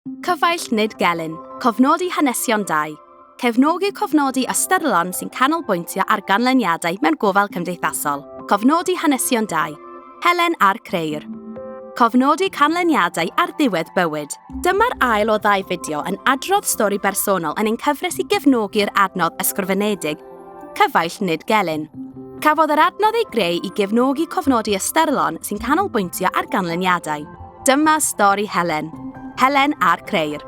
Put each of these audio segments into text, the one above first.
Cyfaill nid gelyn, cofnodi hanesion 2. Cefnogi cofnodi ystyrlon sy'n canolbwyntio ar ganlyniadau mewn gofal cymdeithasol. Cofnodi hanesion 2. Helen a'r Creyr. Cofnodi canlyniadau ar ddiwedd bywyd. Dyma'r ail o ddau fideo yn adrodd stori bersonol yn ein cyfres i gefnogi'r adnodd ysgrifenedig Cyfaill nid gelyn. Cafodd yr adnodd ei greu i gefnogi cofnodi ystyrlon sy'n canolbwyntio ar ganlyniadau. Dyma stori Helen. Helen a'r Creyr.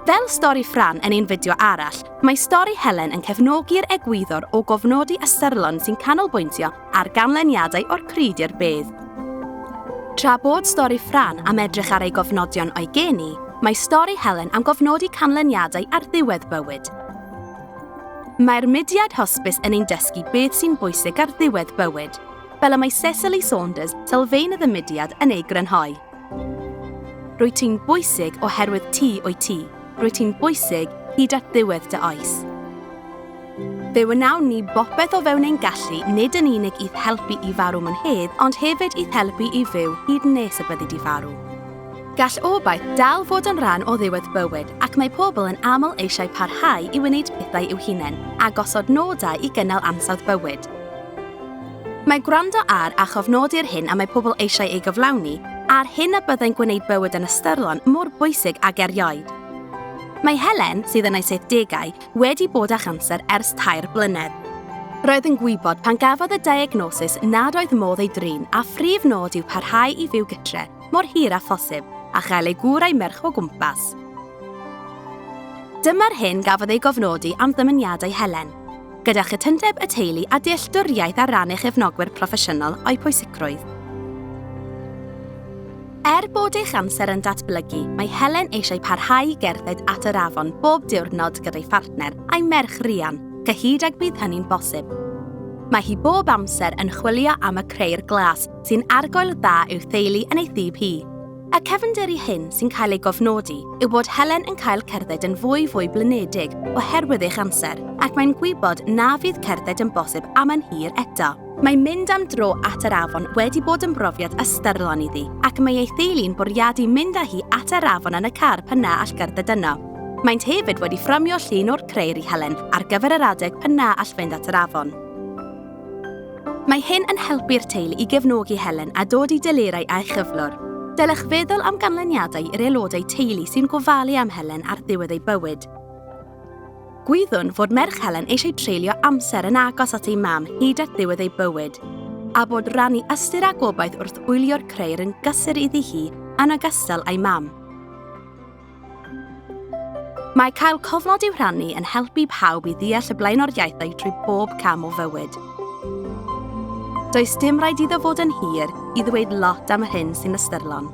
Fel stori Fran yn ein fideo arall, mae stori Helen yn cefnogi'r egwyddor o gofnodi ystyrlon sy'n canolbwyntio ar ganlyniadau o'r crud i'r bedd. Tra bod stori Fran am edrych ar ei gofnodion o'i geni, mae stori Helen am gofnodi canlyniadau ar ddiwedd bywyd. Mae'r mudiad hosbis yn ein dysgu beth sy'n bwysig ar ddiwedd bywyd, fel y mae Cecily Saunders, sylfaenydd y mudiad, yn ei grynhoi. Rwyt ti'n bwysig oherwydd ti wyt ti. Rwyt ti'n bwysig hyd at ddiwedd dy oes. Fe wnawn ni bopeth o fewn ein gallu nid yn unig i'th helpu i farw mewn hedd, ond hefyd i'th helpu i fyw hyd nes y byddi di farw. Gall obaith dal fod yn rhan o ddiwedd bywyd ac mae pobl yn aml eisiau parhau i wneud pethau i'w hunain a gosod nodau i gynnal ansawdd bywyd. Mae gwrando ar a chofnodi'r hyn a mae pobl eisiau ei gyflawni a'r hyn a byddai'n gwneud bywyd yn ystyrlon mor bwysig ag erioed. Mae Helen, sydd yn ei saithdegau, wedi bod â chanser ers tair blynedd. Roedd yn gwybod pan gafodd y diagnosis nad oedd modd ei drin a phrif nod yw parhau i fyw gytre mor hir â phosib a chael ei gŵr a'i merch o gwmpas. Dyma'r hyn gafodd ei gofnodi am ddymuniadau Helen, gyda chytundeb y teulu a dealltwriaeth ar ran ei chefnogwyr proffesiynol o'i pwysigrwydd. Er bod ei chanser yn datblygu, mae Helen eisiau parhau i gerdded at yr afon bob diwrnod gyda'i phartner a'i merch Rhian, cyhyd ag bydd hynny'n bosib. Mae hi bob amser yn chwilio am y creyr glas sy'n argoel dda i'w theulu yn ei thyb hi. Y cefndir i hyn sy'n cael ei gofnodi yw bod Helen yn cael cerdded yn fwy fwy blinedig oherwydd ei chanser ac mae'n gwybod na fydd cerdded yn bosib am yn hir eto. Mae mynd am dro at yr afon wedi bod yn brofiad ystyrlon iddi ac mae ei theulu'n bwriadu mynd â hi at yr afon yn y car pan na all gerdded yno. Maent hefyd wedi fframio llun o'r creyr i Helen ar gyfer yr adeg pan na all fynd at yr afon. Mae hyn yn helpu'r teulu i gefnogi Helen a dod i delerau â'i chyflwr. Dylech feddwl am ganlyniadau i'r aelodau teulu sy'n gofalu am Helen ar ddiwedd ei bywyd. Gwyddwn fod merch Helen eisiau treulio amser yn agos at ei mam hyd at ddiwedd ei bywyd, a bod rannu ystyr a gobaith wrth wylio'r creyr yn gysur iddi hi yn ogystal â'i mam. Mae cael cofnod i'w rhannu yn helpu pawb i ddeall y blaenoriaethau trwy bob cam o fywyd. Does dim rhaid iddo fod yn hir i ddweud lot am yr hyn sy'n ystyrlon.